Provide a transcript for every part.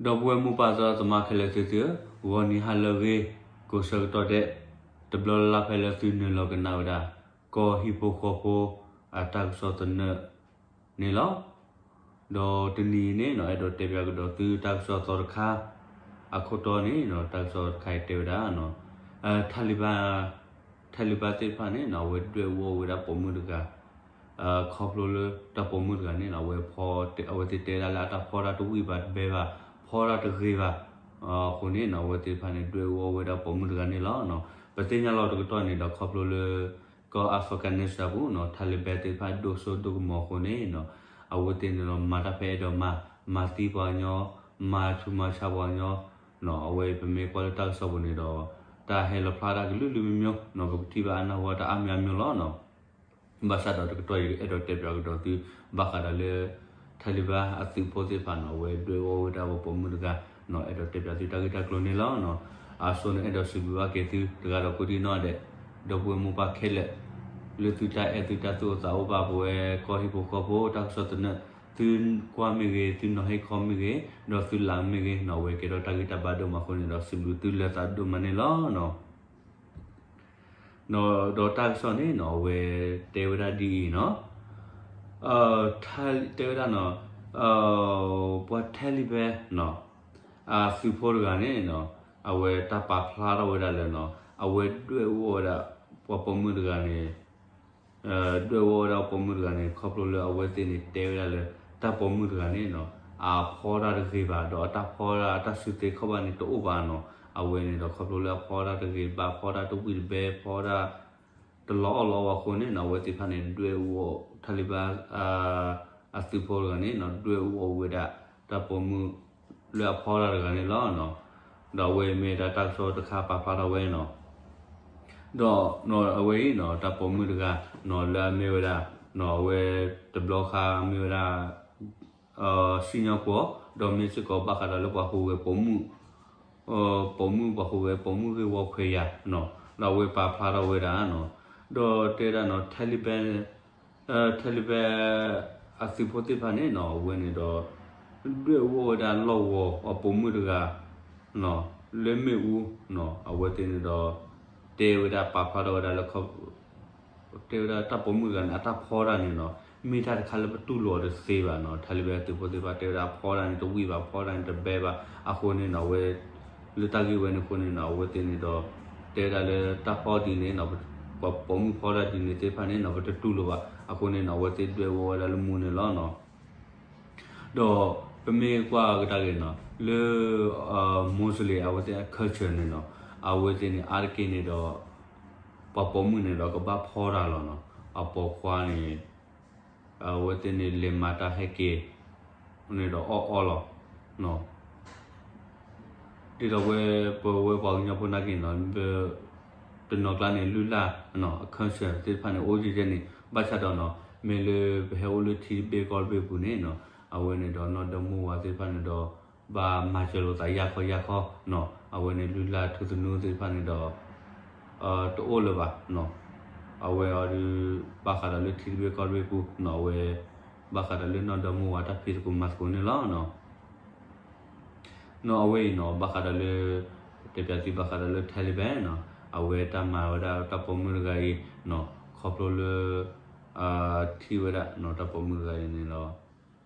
ဒီပုၢ်ဝဲၢ်မိၢ်ပၢ်သရၣ်သမါခဲလၢာ်သ့ၣ်သုဧၢ, ဂီၤနံၤဟါလၢအဂ့ၤ, ကိးဆၢကတီၢ်ဒဲး, တဘျီလၢ်လၢ်ဖဲလၢသုနုာ်လီၤကနၣ်ဝဲဒၣ် ကီၢ်ဟံၣ်ဖိဃီဖိ အတၢ်ကစီၣ်သနၢၣ်န့ၣ်လီၤ. ဒီးတနံၤအံၤန့ၣ်နီၤ အဲၣ်ဒိးတဲပၠးကဒီးသုတၢ်ကစီၣ်သီတခါ, အခိၣ်တီန့ၣ်နီၤ တၢ်ကစီၣ်တခါအံၤတဲဝဲဒၣ်နီၤ ထၣ်လံဘၣ် ထၣ်လံဘၣ်သ့ၣ်တဖၣ်န့ၣ်နီၤ အဝဲဒွဲၣ်အူအီၣ်ဝဲဒၣ်ပိာ်မုၣ်တဂၤ ခီဖျိလၢတၢ်ပိာ်မုၣ်တဂၤန့ၣ်နီၤ အဝဲ အဝဲသ့ၣ်တဲဒၣ်လၢအတၢ်ဖီတၢ်တဝံၣ်ဘၣ်တဘဲဘၣ် ဖီတၢ်တဂ့ၤဘၣ် အဃိန့ၣ်နီၤ အဝဲသ့ၣ်တဖၣ်န့ၣ် ဒွဲၣ်အူအီၣ်ဝဲဒၣ်ပိာ်မုၣ်တဂၤန့ၣ်လီၤ. ပသ့ၣ်ညါလီၤတကတီၢ်န့ၣ်ဒီး ခီဖျိလၢ ကီၢ် Afghanistan ပူၤနီၤ ထၣ်လံဘၣ်သ့ၣ်တဖၣ် ဒိၣ်စိဒိၣ်ကမီၤအဃိန့ၣ်နီၤ အဝဲသ့ၣ်န့ၣ်ဒီး မၤတၢ်ဖဲအဲၣ်ဒိးမၤ, မၤသံပှၤကညီ, မၤဆူးမၤဆါပှၤကညီ အဝဲအံၤပမ့ၢ်ကွၢ်လၢတၢ်ကစီၣ်ပူၤန့ၣ်ဒီး တၢ်ဟဲလီၤဖျါတၢ်ကလုာ်ကလုာ်မံၤမံၤနီၤ ပကထံၣ်ဘၣ်အနၢ်ဟူတၢ်အါမံၤအါမံၤလီၤနီၤ. ဘၣ်ဆၣ်ဒီးတကတီၢ်အံၤ အဲၣ်ဒိးတဲပၠးကဒီးသု ဘၣ်ဃးဒီးလၢ ထၣ်လံဘၣ်အသုးဖိသ့ၣ်တဖၣ်နီၤ အဝဲဒွဲၣ်အူအီၣ်ဝဲဒၣ်ပှၤပိာ်မုၣ်တဂၤနီၤ အဲၣ်ဒိးတဲပၠးသုတၢ်ဂ့ၢ်တၢ်ကျိၤန့ၣ်လီၤ. အဆိန့ၣ်အဲၣ်ဒိးစံးဘျုးဘၣ်က့ၤသုတဂၤဒီးကိးဒံနီၢ်ဒဲး ဒီပုၢ်ဝဲၢ်မိၢ်ပၢ်ခဲလၢာ် လၢသုတၢ်အဲၣ်သုတၢ်သူၣ်အိၣ်သးအိၣ်ဘၣ်ပဝဲကီၢ်ဟံၣ်ဖိဃီဖိတၢ်ကစီၣ်သနၢၣ် သုကွၢ်မ့ၢ်ဂ့ၤ သုနီၤဟ့ၣ်ခီမ့ၢ်ဂ့ၤ ဒီးသုလၢ်မ့ၢ်ဂ့ၤနီၤ အဝဲကဲထီၣ်တၢ်ဂံၢ်တၢ်ဘါဒိၣ်မးအဃိန့ၣ်ဒီး စံးဘျုးသုလၢသးဒိၣ်မးန့ၣ်လီၤ. ဒီးတၢ်ကစီၣ်န့ၣ်နီၤ အဝဲတဲဝဲဒၣ်ဒ်အံၤနီၤ တဲဝဲဒၣ်နီၤ ပှၤထၣ်လံဘၣ်အသုးဖိတဂၤန့ၣ်နီၤ အဝဲတၢ်ပာ်ဖျါထီၣ်ဝဲဒၣ်လၢနီၤ အဝဲဒွဲၣ်အူအီၣ်ဝဲဒၣ် ပှၤပိာ်မုၣ်တဂၤန့ၣ် ဒွဲၣ်အူအီၣ်ဝဲဒၣ်ပှၤပိာ်မုၣ်တဂၤန့ၣ် ခီဖျိလၢအဝဲသ့ၣ်န့ၣ်တဲဝဲဒၣ်လၢ တၢ်ပိာ်မုၣ်တဂၤန့ၣ်နီၤ အဖီတၢ်တဂ့ၤဘၣ် ဒီးအတၢ်ဖီတၢ်အတၢ်စုသ့ခီၣ်ဘၣ်န့ၣ်တအိၣ်ဘၣ်နီၤ အဝဲန့ၣ်ဒီးခီဖျိလၢအဖီတၢ်တဂ့ၤဘၣ် ဖီတၢ်တဝံၣ်တဘဲ ဖီတၢ် တလီၤအီၣ်လီၤအီဘၣ်အဃိန့ၣ်နီၤ အဝဲသ့ၣ်တဖၣ်န့ၣ် ဒွဲၣ်အူအီၣ် ထၣ်လံဘၣ် အသုးဖိတဂၤန့ၣ်နီၤ ဒွဲၣ်အူအီၣ်ဝဲဒၣ် တၢ်ပိာ်မုၣ်လၢအဖီတၢ်တဂၤန့ၣ်လီၤ. ဒီးအဝဲမ့ၢ်ဒၣ်တၢ်ကစီၣ်တခါပာ်ဖျါထီၣ်ဝဲနီၤ ဒီးအဝဲအံၤနီၤ တၢ်ပိာ်မုၣ်တဂၤနီၤ လၢအမ့ၢ်ဝဲဒၣ် အဝဲတဘျီခါမ့ၢ်ဝဲဒၣ် စံၣ်ညီၣ်ကွီၢ် ဒီးမ့ၢ်စ့ၢ်ကီးဘၣ်ဃးဒီးလၢပှၤဟူးဂဲၤပိာ်မုၣ် ပိာ်မုၣ်ပှၤဟူးဂဲၤ ပိာ်မုၣ်ဂ့ၢ်ဝီခွဲးယာ်နီၤ ဒီးအဝဲပာ်ဖျါထီၣ်ဝဲဒၣ်နီၤ ဒီးတဲဒၣ်နီၤ ထၣ်လံဘၣ် ထၣ်လံဘၣ် အသုးဖိသ့ၣ်တဖၣ်န့ၣ်နီၤ အဝဲန့ၣ်ဒီး ဒွဲၣ်အူအီၣ်ဝဲဒၣ်လီၢ်ကဝီၤအပိာ်မုၣ်တဂၤ လၢမ့ၣ်အူ အဝဲသ့ၣ်န့ၣ်ဒီး တဲဝဲဒၣ်ပာ်ဖျါထီၣ်ဝဲဒၣ်လၢ တဲဝဲဒၣ်တၢ်ပိာ်မုၣ်တဂၤန့ၣ် အတၢ်ဖီတၢ်န့ၣ်နီၤ မ့ၢ်တၢ်တခါလၢပတူၢ်လိာ်အီၤတသ့ဘၣ်နီၤ ထၣ်လံဘၣ်အသုးဖိသ့ၣ်တဖၣ်တဲဝဲဒၣ်အဖီတၢ်န့ၣ်တဝံၣ်ဘၣ် ဖီတၢ်န့ၣ်တဘဲဘၣ် အဃိန့ၣ်နီၤ အဝဲ လၢတၢ်ဂ့ၢ်ဝဲန့ၣ်အဃိန့ၣ်နီၤ အဝဲသ့ၣ်န့ၣ်ဒီး တဲဝဲဒၣ်လၢတၢ်ဖီဒ်န့ၣ်နီၤ ပှၤပိာ်မုၣ်ဖီတၢ်ဒ်န့ၣ်သ့ၣ်တဖၣ်န့ၣ်နီၤ ပတတူၢ်လိာ်ဘၣ် အဃိန့ၣ်နီၤ အဝဲသ့ၣ်ဒွဲၣ်အူအီၣ်ဝဲဒၣ်လၢမူန့ၣ်လီၤနီၤ ဒီးပမ့ၢ်ကွၢ်ကဒါက့ၤနီၤ လၢ Muslim အဝဲသ့ၣ်အ culture န့ၣ်နီၤ အဝဲသ့ၣ်န့ၣ် အါတက့ၢ်န့ၣ်ဒီး ပှၤပိာ်မုၣ်န့ၣ်ဒီးကဘၣ်ဖီတၢ်လီၤနီၤ အပိာ်ခွါန့ၣ် အဝဲသ့ၣ်န့ၣ်လဲၤမၤတၢ်ဟဲက့ၤ န့ၣ်ဒီးအီၣ်အီလီၤ ဒ်သိးဝဲ ပဝဲပှၤကညီဖိနာ်က့ၤနီၤ တနီၤကျါန့ၣ် လုၢ်လၢ် အ culture သ့ၣ်တဖၣ်န့ၣ် အိၣ်ယဲၢ်ယဲၢ်န့ၣ် ဘၣ်ဆၣ်ဒီးနီၤ မ့ၢ်လၢပဟဲအိၣ်လၢထံတဘ့ၣ်ကီၢ်တဘ့ၣ်ပူၤန့ၣ်နီၤ အဝဲန့ၣ်ဒီးနီၢ်ဒီမါဝၤသ့ၣ်တဖၣ်န့ၣ်ဒီး ဘၣ်မၤစၢၤလိာ်သးယၢ်ခီယၢ်ခီနီၤ အဝဲန့ၣ်လုၢ်လၢ်ထူသနူသ့ၣ်တဖၣ်န့ၣ်ဒီး တအိၣ်လၢၤဘၣ်နီၤ အဝဲအီၤဒုး ဘၣ်ဃးဒီးလၢထံတဘ့ၣ်ကီၢ်တဘ့ၣ်ပူၤနီၤ အဝဲ ဘၣ်ဃးဒီးလၢနီၢ်ဒီမါဝၤတၢ်ဖံးသကိးမၤသကိးန့ၣ်လီၤနီၤ နီၤအဝဲအံၤနီၤ ဘၣ်ဃးဒီးလၢ တဲပၠးသုဘၣ်ဃးဒီးလၢ Taliban နီၤ အဝဲတၢ်မၤဝဲဒၣ်တၢ်ပိာ်မုၣ်တဂၤအံၤနီၤ ခီဖျိလၢ ထံၣ်ဝဲဒၣ်နီၤ တၢ်ပိာ်မုၣ်တဂၤအံၤန့ၣ်ဒီး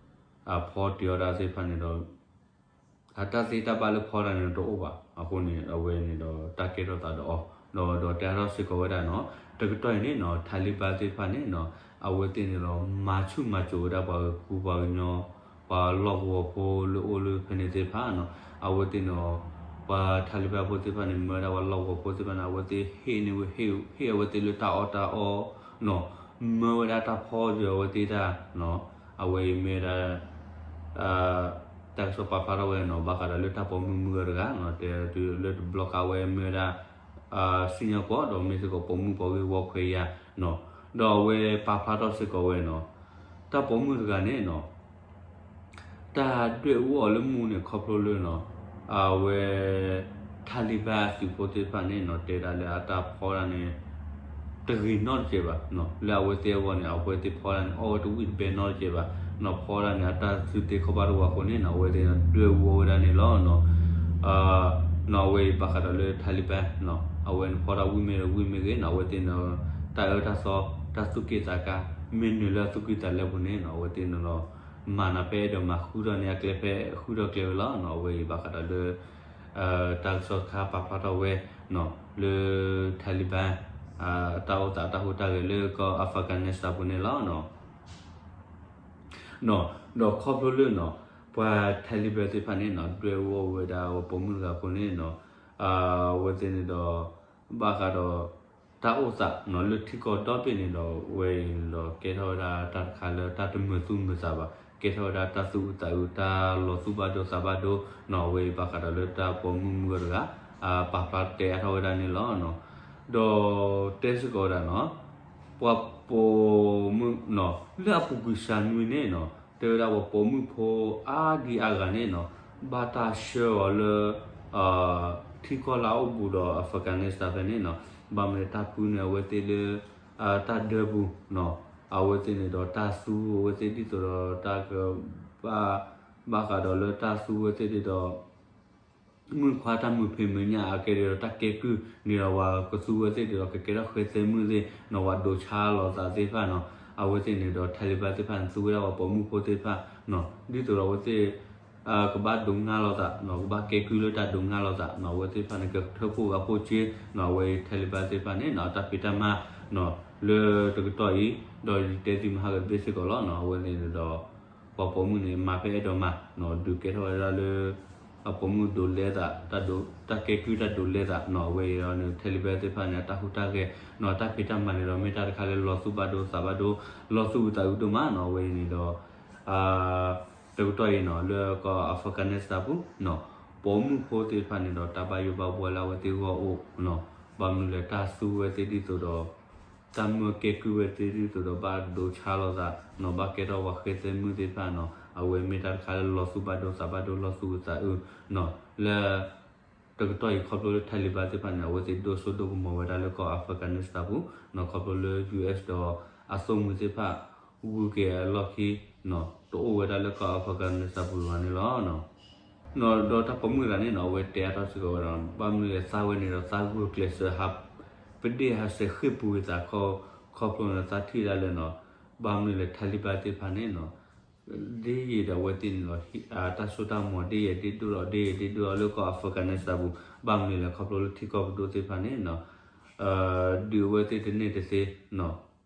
အဖီတံၤအီၣ်တၢ်သ့ၣ်တဖၣ်န့ၣ်ဒီး အတၢ်သ့တၢ်ဘၣ်လၢဖီတၢ်န့ၣ်တအိၣ်ဘၣ် အဃိန့ၣ် အဝဲန့ၣ်ဒီးတၢ်ကဲထီၣ်သးဒီးအီၤ ဒီးဒီးတဲအါထီၣ်စ့ၢ်ကီးဝဲဒၣ်နီၤ တကတီၢ်အံၤန့ၣ်နီၤ Taliban သ့ၣ်တဖၣ်န့ၣ်နီၤ အဝဲသ့ၣ်န့ၣ်ဒီး မၤဆူၣ်မၤစိးဝဲဒၣ်ပှၤဂ့ၢ်ခူပှၤကညီ ပှၤလီၢ်ကဝီၤဖိလၢအိၣ်လၢဖဲန့ၣ်သ့ၣ်တဖၣ်နီၤ အဝဲသ့ၣ်န့ၣ်ဒီး ပှၤ Taliban ဖိသ့ၣ်တဖၣ်န့ၣ် မၢဝဲဒၣ်ပှၤလီၢ်ကဝီၤဖိသ့ၣ်တဖၣ်န့ၣ် အဝဲသ့ၣ်ဟ့ၣ်န့ၢ်ဝဲ ဟ့ၣ်အဝဲသ့ၣ်လၢတၢ်အီၣ်တၢ်အီနီၤ မၢဝဲဒၣ်တၢ်ဖီက့ၤအဝဲသ့ၣ်တၢ်နီၤ အဝဲအံၤမ့ၢ်ဝဲဒၣ် တၢ်ကစီၣ်ပာ်ဖျါထီၣ်ဝဲနီၤ ဘၣ်ဃးဒီးလၢတၢ်ပိာ်မုၣ်မုၣ်ဂၢ်တဂၤနီၤ တဲတုၤလၢတဘျီဃီဝဲမ့ၢ်ဝဲဒၣ် စံၣ်ညီၣ်ကွီၢ် ဒီးမ့ၢ်စ့ၢ်ကီးပိာ်မုၣ်ပှၤဂ့ၢ်ဝီခွဲးယာ်နီၤ ဒီးအဝဲပာ်ဖျါထီၣ်စ့ၢ်ကီးဝဲနီၤ တၢ်ပိာ်မုၣ်တဂၤန့ၣ်နီၤ တၢ်ဒွဲၣ်အူအီၤလၢမူန့ၣ် ခီဖျိလၢနီၤ အဝဲ Taliban အသုးဖိသ့ၣ်တဖၣ်န့ၣ်နီၤ တဲဒၣ်လၢအတၢ်ဖီတၢ်န့ၣ် တဂ့ၤနီတစဲးဘၣ်နီၤ လၢအဝဲသ့ၣ်အဂီၢ်န့ၣ် အဝဲသ့ၣ်ဖီတၢ်န့ၣ် အီၣ်ဝဲတဝံၣ်တဘဲနီတစဲးဘၣ် နီၢ်ဖီဒၣ်န့ၣ် အတၢ်သုးသ့ခီၣ်ဘၣ်တဝးအဃိန့ၣ်နီၢ် အဝဲသ့ၣ်ဒွဲၣ်အူအီၣ်ဝဲဒၣ်န့ၣ်လီၤနီၢ်. နီၢ်အဝဲအံၤဘၣ်ဃးဒီးလၢ Taliban နီၢ် အဝဲန့ၣ်ဖီတၢ်ဝံၣ်မ့ၢ်ဂ့ၤဝံၣ်မ့ၢ်ဂ့ၤနီၢ် အဝဲသ့ၣ်န့ၣ် တၢ်အၢတၢ်သီ တၢ်သူၣ်က့ၣ်သးကါ မ့ၢ်နုာ်လၢအသူၣ်ကံၢ်သးလဲပူၤန့ၣ်နီၢ် အဝဲသ့ၣ်န့ၣ်ဒီး မၤနၤဖဲအဲၣ်ဒိးမၤ ဃုထီၣ်န့ၢ်အကျဲဖဲဃုထီၣ်ကျဲဝဲလီၤနီၢ်. အဝဲအံၤဘၣ်ဃးဒီးလၢ တၢ်ကစီၣ်တခါပာ်ဖျါထီၣ်ဝဲနီၢ် လၢ Taliban တၢ်အိၣ်သးတၢ်ဟူးတၢ်ဂဲၤလၢကီၢ် Afghanistan ပူၤန့ၣ်လီၤနီၢ်. နီၢ် ဒီးခီဖျိလၢနီၢ် ပှၤ Taliban သ့ၣ်တဖၣ်န့ၣ်နီၢ် ဒွဲၣ်အူအီၣ်ဝဲဒၣ်ပှၤပိာ်မုၣ်တဂၤအဃိန့ၣ်နီၢ် အဝဲသ့ၣ်န့ၣ်ဒီး ဘၣ်ဃးဒီး တၢ်အိၣ်သးနီၢ် လၢထံကီၢ်ဒီဘ့ၣ်န့ၣ်ဒီး ဝဲအံၤန့ၣ်ဒီး ကဲထီၣ်ဝဲဒၣ်တၢ်တခါလၢတၢ်တမုာ်သူၣ်မုာ်သးဘၣ်, ကဲထီၣ်ဝဲဒၣ်တၢ်သူၣ်အုးသးအုး တၢ်လီၤသူၣ်ဘၣ်ဒိသးဘၣ်ဒိနီၢ်. အဝဲအံၤဘၣ်ဃးဒီးလၢတၢ်ပိာ်မုၣ်မုၢ်ဂီၤတဂၤ ပာ်ဖျါတဲအါထီၣ်ဝဲဒၣ်န့ၣ်လီၤနီၢ်. ဒီးတဲစ့ၢ်ကီးဝဲဒၣ်နီၢ် ပှၤပိာ်မုၣ်နီၢ် လၢအပူၤကွံာ်စှၤနွံန့ၣ်နီၢ် တဲဝဲဒၣ်ပှၤပိာ်မုၣ်ဖိအါဒံအါဂၤန့ၣ်နီၢ် ဘၣ်တၢ်ဆှၢအီၤလၢ ထံကီၢ်လၢအအိၣ်ဘူးဒီး Afghanistan ဖဲန့ၣ်နီၢ်. ဘၣ်မနုၤတၢ်ပုၢ်န့ၢ်အဝဲသ့ၣ်လၢ တၢ်ဒၢပူၤနီၢ် အဝဲသ့ၣ်န့ၣ်ဒီးတၢ်သူအဝဲသ့ၣ်ဒ်သိးဒီးတၢ်ကဘၣ် ဘၣ်ဃးဒီးလၢတၢ်သူဝဲသ့ၣ်ဒ်သိး မုၣ်ခွါတၢ်မုာ်ဖံးမုာ်ညၣ်အကဲဒ်ဒီးတၢ်ကဲကုၢ်န့ၣ်ဒီး ပှၤကသူဝဲသ့ၣ်ဒ်ဒီးကကဲထီၣ်ဃဲသဲမုၣ်သ့ၣ်နီၢ် ပှၤဒိးဆါလိာ်သးသ့ၣ်တဖၣ်နီၢ်. အဝဲသ့ၣ်န့ၣ်ဒီး Taliban သ့ၣ်တဖၣ်န့ၣ် သူဝဲဒၣ်ပှၤပိာ်မုၣ်ဖိသ့ၣ်တဖၣ်နီၢ် ဒ်သိးဒီးအဝဲသ့ၣ် ကဘၣ်ဒိးငါလိာ်သးနီၢ် ကဘၣ်ကဲကုၢ်လၢတၢ်ဒိးငါလိာ်သးနီၢ် အဝဲသ့ၣ်တဖၣ်န့ၣ် ကထၢဖှိၣ်ဂာ်ဖှိၣ်က့နီၢ် အဝဲအံၤ Taliban သ့ၣ်တဖၣ်န့ၣ်နီၢ် တၢ်ဖံးတၢ်မၤနီၢ် လၢတကတီၢ်အံၤ ဒီးယတဲသုမဟါကတဘ့ၣ်စ့ၢ်ကီးလီၤနီၢ်. အဝဲသ့ၣ်န့ၣ်ဒီး ပှၤပိာ်မုၣ်န့ၣ် မၤဖဲအဲၣ်ဒိးမၤနီၢ် ဒုးကဲထီၣ်ဝဲဒၣ်လၢ အပိာ်မုၣ်ဒိးလဲသး တၢ်ကဲကုၢ်တၢ်ဒိးလဲသးနီၢ် အဝဲအံၤဒီးန့ၣ် Taliban သ့ၣ်တဖၣ်န့ၣ် အတၢ်ဟူးတၢ်ဂဲၤနီၢ် တၢ်ဖံးတၢ်မၤန့ၣ်ဒီး မ့ၢ်တၢ်တခါလၢလီၤသူၣ်ဘၣ်ဒိသးဘၣ်ဒိ လီၤသူၣ်အုးသးအုးဒိၣ်မးနီၢ်. အဝဲအံၤန့ၣ်ဒီး တကတီၢ်အံၤနီၢ် လၢကီၢ် Afghanistan ပူၤနီၢ် ပိာ်မုၣ်ဖိသ့ၣ်တဖၣ်န့ၣ်ဒီး တၢ်ဘၣ်ယိၣ်ဘၣ်ဘှီလၢအဝဲသ့ၣ်ဂီၢ်အိၣ်နီၢ် ဘၣ်မနုၤလဲၣ် တၢ်သူဝဲသ့ၣ်ဒ်သိးဒီး တၢ်မၢကဲကုၢ်ဝဲသ့ၣ်ဒ်သိးဒီး ဘၣ်ဒိးဆါလိာ်သးနီၢ် ဘၣ်ကဲထီၣ်ပှၤဃဲသဲမုၣ်သ့ၣ်တဖၣ်နီၢ် အဝဲမ့ၢ်တၢ်တခါလၢလီၤသူၣ်ဘၣ်ဒိသးဘၣ်ဒိ လီၤသူၣ်အုးသးအုးနီၢ် လၢ တကတီၢ်အံၤခီဖျိလၢ Taliban သ့ၣ်တဖၣ်န့ၣ် အဝဲသ့ၣ်ဒိၣ်စိဒိၣ်ကမီၤဝဲဒၣ်လၢကီၢ် Afghanistan ပူၤနီၢ် ခီဖျိလၢ US ဒီးအသိၣ်မှံၤသ့ၣ်တဖၣ် ဂုၤက့ၤအလီၢ်ခံနီၢ် တအိၣ်ဝဲဒၣ်လၢကီၢ် Afghanistan ပူၤလၢၤဘၣ်န့ၣ်လီၤ. ဒီးတၢ်ပိာ်မုၣ်တဂၤန့ၣ်နီၢ် အဝဲတဲအါထီၣ်စ့ၢ်ကီးဝဲဒၣ် ဘၣ်မနုၤလဲၣ် သးဝဲန့ၣ်ဒီးသးဂုာ်ကျဲးစၢးဟး ပဒ့ၣ်ဟးစဲးဃ့ၢ်ပူၤက့ၤသး ခီဖျိန့ၣ် သးထံၣ်ဒၣ်လဲာ်နီၢ် ဘၣ်မနုၤလဲၣ် Taliban သ့ၣ်တဖၣ်န့ၣ်နီၢ် ဒ်ယံာ်ဒီးအဝဲသ့ၣ်န့ၣ်ဒီး တၢ်စိတၢ်ကမီၤဒ်ယံာ်ဒ်ဒိၣ်ဒီး ဒ်ယံာ်ဒ်ဒိၣ်ဒီးလၢကီၢ် Afghanistan ပူၤ ဘၣ်မနုၤလဲၣ် ခီဖျိလၢထံကီၢ်ပဒိၣ်သ့ၣ်တဖၣ်န့ၣ်နီၢ် ဒုးအဝဲသ့ၣ်တန့ၢ်တသ့နီၢ်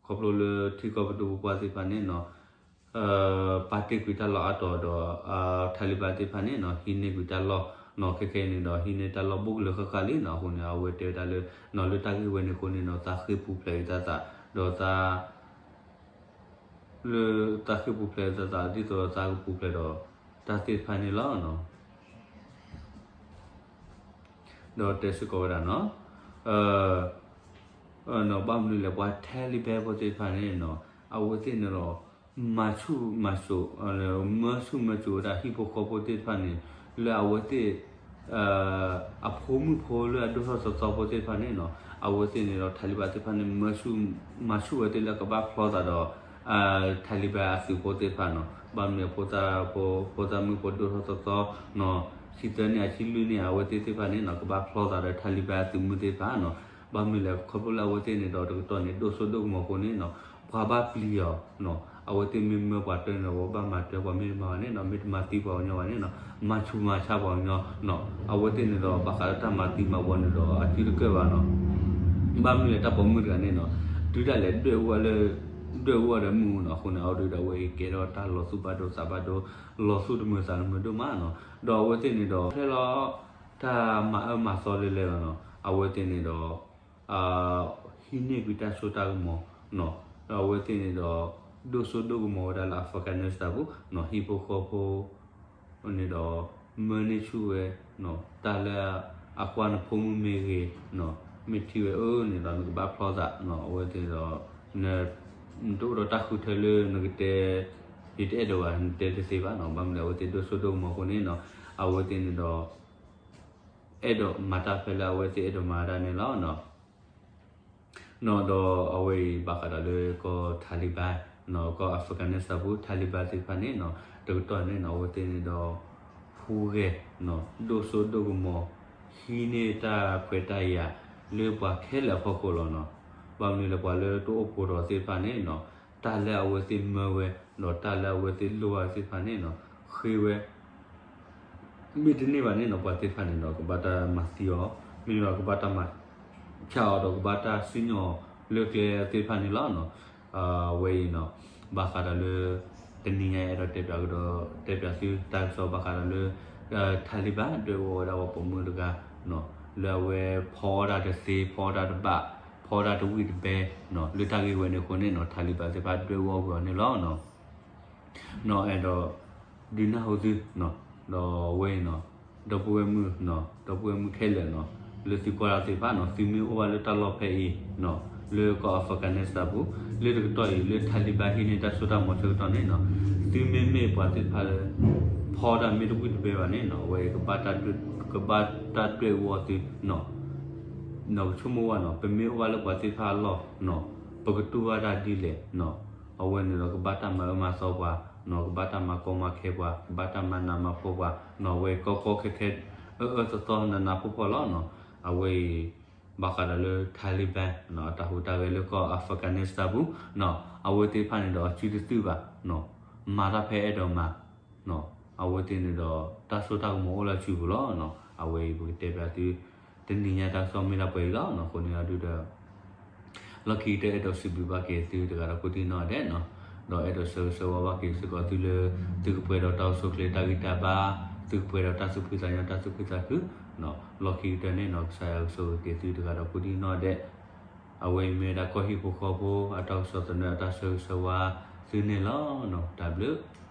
ခီဖျိလၢထံကီၢ်ပဒိၣ်ပပှၢ်သ့ၣ်တဖၣ်န့ၣ်နီၢ် ပာ်တ့ၢ်ကွံာ်တၢ်လီၢ်အါတီၤဒီး Taliban သ့ၣ်တဖၣ်န့ၣ်နီၢ် ဟံးန့ၢ်ကွံာ်တၢ်လီၢ်နီၢ် ခဲခဲအံၤန့ၣ်ဒီး ဟံးန့ၢ်တၢ်လီၢ်ဘူးကလၢၤဃၣ်ဃၣ်လံနီၢ် အဃိန့ၣ် အဝဲတဲဝဲဒၣ်လၢ နီၢ် လၢတၢ်ဂ့ၢ်ဝဲန့ၣ်အဃိန့ၣ်နီၢ် သးဃ့ၢ်ပူၤဖျဲးက့ၤသးသး ဒီးသး လၢသးဃ့ၢ်ပူၤဖျဲးသးသး ဒ်သိးဒီးသးကပူၤဖျဲးဒီး တၢ်သ့ၣ်တဖၣ်န့ၣ်လီၤ. ဒီးတဲစ့ၢ်ကီးဝဲဒၣ်နီၢ် ဘၣ်မနုၤလဲၣ် ပှၤ Taliban ဖိသ့ၣ်တဖၣ်န့ၣ်နီၢ် အဝဲသ့ၣ်န့ၣ်ဒီး မၤဆူၣ်မၤစိး မၢဆူၣ်မၢစိးဝဲဒၣ်ဟံၣ်ဖိဃီဖိသ့ၣ်တဖၣ်န့ၣ် လၢအဝဲသ့ၣ် အဖိမုၣ်ဖိလၢအဒိၣ်ထီၣ်သီသီဖိသ့ၣ်တဖၣ်န့ၣ်နီၢ် အဝဲသ့ၣ်န့ၣ်ဒီး Taliban သ့ၣ်တဖၣ်န့ၣ် မၢဆူၣ်မၤစိးဝဲသ့ၣ်လၢကဘၣ်ဖျီသးဒီး Taliban အသုးဖိသ့ၣ်တဖၣ်နီၢ် ဘၣ်မနုၤအဖိသၣ်ဖိ ဖိသၣ်မုၣ်ဖိဒိၣ်ထီၣ်သီသီနီၢ် ဆံသၢနံၣ်အဆံလွံၢ်နံၣ် အဝဲသ့ၣ်သ့ၣ်တဖၣ်န့ၣ်နီၢ် ကဘၣ်ဖျီသးဒီး Taliban အသုးမုၢ်သ့ၣ်တဖၣ်နီၢ် ဘၣ်မနုၤလဲၣ် ခီဖျိလၢအဝဲသ့ၣ်န့ၣ်ဒီး တကတီၢ်န့ၣ် ဒိၣ်စိဒိၣ်ကမီၤအဃိန့ၣ်နီၢ် ပှၤဘၣ်ပျံၤအီၤနီၢ် အဝဲသ့ၣ်မ့ၢ်မၢပှၤတၢ်န့ၣ်ဒီး ပှၤဘၣ်မၤတၢ်ပှၤမ့ၢ်တမၤဘၣ်န့ၣ်နီၢ် မ့ၢ်တမၤသံပှၤကညီဘၣ်န့ၣ်နီၢ် မၤဆူးမၤဆါပှၤကညီနီၢ် အဝဲသ့ၣ်န့ၣ်ဒီး ဘၣ်ဃးလၢတၢ်မၤသံမၤဝီန့ၣ်ဒီး အစုတကၢၢ်ဘၣ်နီၢ် ဘၣ်မနုၤလဲၣ် တၢ်ပိာ်မုၣ်တဂၤန့ၣ်နီၢ် တုၤဒၣ်လဲာ် ဒွဲၣ်အူအီၣ်ဒီးမုၢ်နီၢ် အဃိန့ၣ် အဝဲဒၣ်ဒီးအဝဲအံၤကဲထီၣ်တၢ်လီၤသူၣ်ဘၣ်ဒိသးဘၣ်ဒိ လီၤသူၣ်တမုာ်သးတမုာ်ဒိၣ်မးနီၢ် ဒီးအဝဲသ့ၣ်န့ၣ်ဒီး ဖဲလီၤ တၢ်မၤအၢမၤသီလဲၤလဲၤလီၤနီၢ် အဝဲသ့ၣ်န့ၣ်ဒီး ဟံးန့ၢ်ကွံာ်တၢ်စိတၢ်ကမီၤနီၢ် ဒီးအဝဲသ့ၣ်န့ၣ်ဒီး ဒိၣ်စိဒိၣ်ကမီၤဝဲဒၣ်လၢ Afghanistan ပူၤနီၢ် ဟံၣ်ဖိဃီဖိ န့ၣ်ဒီး မၢန့ၢ်ဆူၣ်ဝဲနီၢ် တၢ်လၢအကွၢ်နဖိမုၣ်မ့ၢ်ဂ့ၤနီၢ် မ့ၢ်ထံၣ်ဝဲအၢန့ၣ်ဒီး နကဘၣ်ဖျီသးနီၢ် အဝဲသ့ၣ်ဒီး နတအိၣ်ဒီးတၢ်ဃုထၢလၢနကတဲ ယတအဲၣ်ဒိးဘၣ် နတဲတသ့ဘၣ်နီၢ် ဘၣ်မနုၤလဲၣ် အဝဲသ့ၣ်ဒိၣ်စိဒိၣ်ကမီၤအဃိန့ၣ်နီၢ် အဝဲသ့ၣ်န့ၣ်ဒီး အဲၣ်ဒိးမၤတၢ်ဖဲလၢအဝဲသ့ၣ်အဲၣ်ဒိးမၤဒၣ်န့ၣ်လီၤနီၢ်. နီၢ်ဒီးအဝဲအံၤဘၣ်ဃးဒီးလၢကီၢ် Taliban ကီၢ် Afghanistan ပူၤ Taliban သ့ၣ်တဖၣ်န့ၣ်နီၤ တကတီၢ်န့ၣ်နီၤ အဝဲသ့ၣ်န့ၣ်ဒီး ဟူးဂဲၤ ဒိၣ်စိဒိၣ်ကမီၤ ဟံးန့ၢ်တၢ်ခွဲးတၢ်ယာ် လၢပှၤခဲလၢာ်အဖီခိၣ်လီၤနီၤ. ဘၣ်မနုၤလဲၣ် ပှၤလၢတအိၣ်ဖှိၣ်ထီၣ်သ့ၣ်တဖၣ်န့ၣ်နီၤ တၢ်လၢအဝဲသ့ၣ်မၢဝဲ ဒီးတၢ်လၢအဝဲသ့ၣ်လိၣ်ဘၣ်သ့ၣ်တဖၣ်န့ၣ်နီၤ ဃ့ဝဲ မ့ၢ်တန့ၢ်ဘၣ်န့ၣ်နီၤ ပှၤသ့ၣ်တဖၣ်န့ၣ်ဒီး ကဘၣ်တၢ်မၤသံအီၤ, မ့ၢ်ဒီးကဘၣ်တၢ်မၤဆါအီၤဒီး ကဘၣ်တၢ်စံၣ်ညီၣ်လၢကျဲသ့ၣ်တဖၣ်န့ၣ်လီၤ. အဝဲအံၤနီၤ ဘၣ်ဃးဒီးလၢ တနံၤညါအဲၣ်ဒိးတဲပၠးကဒီး တဲပၠးသုတၢ်ကစီၣ်ဘၣ်ဃးဒီးလၢ Taliban ဒွဲၣ်အီၣ်ဝဲဒၣ်ပှၤပိာ်မုၣ်တဂၤ လၢအဝဲဖီအီၣ်တၢ်တသ့ ဖီအီၣ်တၢ်တဘၣ် ဖီအီၣ်တၢ်တဝံၣ်တဘဲ လၢတၢ်ဂ့ၢ်ဝဲန့ၣ်အဃိန့ၣ်နီၤ Taliban သ့ၣ်တဖၣ်ဒွဲၣ်အီၣ်ကွံာ်အီၤန့ၣ်လီၤ. နီၤအဲၣ်ဒိး ဒုးနၢ်ဟူသု ဒီးအဝဲအံၤနီၤ ဒီပုၢ်ဝဲၢ်မုၣ် ဒီပုၢ်ဝဲၢ်မုၣ်ခဲလၢာ်နီၤ လၢသုကွၢ်တၢ်သ့ၣ်တဖၣ်နီၤ သုမ့ၢ်အိၣ်ဘၣ်လၢတၢ်လီၢ်ဖဲအံၤနီၤ လၢကီၢ် Afghanistan ပူၤ လၢတကတီၢ်အံၤ လၢ Taliban ဟံးန့ၢ်တၢ်စိတၢ်ကမီၤဆၢကတီၢ်န့ၣ်နီၤ သုမ့မ့ၢ်ပှၤသ့ၣ်တဖၣ်လၢ ဖီတၢ်မ့ၢ်တဝံၣ်တဘဲဘၣ်န့ၣ်နီၤ အဝဲအံၤ ကဘၣ်တၢ်ဒွဲၣ်အီၣ်သုနီၤ နီၤ ပဆိကမိၣ်ဝဲနီၤ ပမ့ၢ်အိၣ်ဘၣ်လၢပှၤသ့ၣ်တဖၣ်အလီၢ်နီၤ ပကတူၢ်ဘၣ်တၢ်ဒ်လဲၣ်နီၤ အဝဲန့ၣ်ဒီးကဘၣ်တၢ်မၤအၢမၤသီပှၤနီၤ ကဘၣ်တၢ်မၤကီမၤခဲပှၤ ကဘၣ်တၢ်မၤနးမၤဖှီၣ်ပှၤနီၤ အဝဲကီကီခဲခဲ အၢအၢသီသီနးနးဖှီၣ်ဖှီၣ်လီၤနီၤ အဝဲအံၤ ဘၣ်ဃးဒီးလၢ Taliban နီၤ အတၢ်ဟူးတၢ်ဂဲၤလၢကီၢ် Afghanistan ပူၤနီၤ အဝဲသ့ၣ်တဖၣ်န့ၣ်ဒီးစုတသုဘၣ်နီၤ မၤတၢ်ဖဲအဲၣ်ဒိးမၤ အဝဲသ့ၣ်န့ၣ်ဒီး တၢ်စိတၢ်ကမီၤအိၣ်လၢစုပူၤလီၤနီၤ အဝဲအံၤပကတဲပၠးသု တနံၤညါတၢ်ကစီၣ်မ့ၢ်ဒၣ်ပှဲၤအံၤလီၤနီၤ အဃိန့ၣ်အဒုဒီး လီၢ်ခံကတၢၢ်အဲၣ်ဒိးစံးဘျုးဘၣ်က့ၤသုတဂၤဒီးကိးဒံနီၢ်ဒဲးနီၤ ဒီးအဲၣ်ဒိးဆၢဂ့ၤဆၢဝါဘၣ်က့ၤစ့ၢ်ကီးသုလၢ သုကပှဲၤဒီးတၢ်အိၣ်ဆူၣ်အိၣ်ချ့တၢ်ဂံၢ်တၢ်ဘါ သုကပှဲၤဒီးတၢ်သူၣ်ဖှံသးညီတၢ်သူၣ်ဖှံသးခုနီၤ လီၢ်ခံကတၢၢ်န့ၣ်နီၤ ကစၢ်ယွၤကဆိၣ်ဂ့ၤက့ၤသုတဂၤဒီးကိးဒံနီၢ်ဒဲး အဝဲအံၤမ့ၢ်ဝဲဒၣ်ကီၢ်ဟံၣ်ဖိဃီဖိအတၢ်ကစီၣ်သနၢၣ်အတၢ်ဆၢဂ့ၤဆၢဝါသုန့ၣ်လီၤနီၤ တၢ်ဘျုး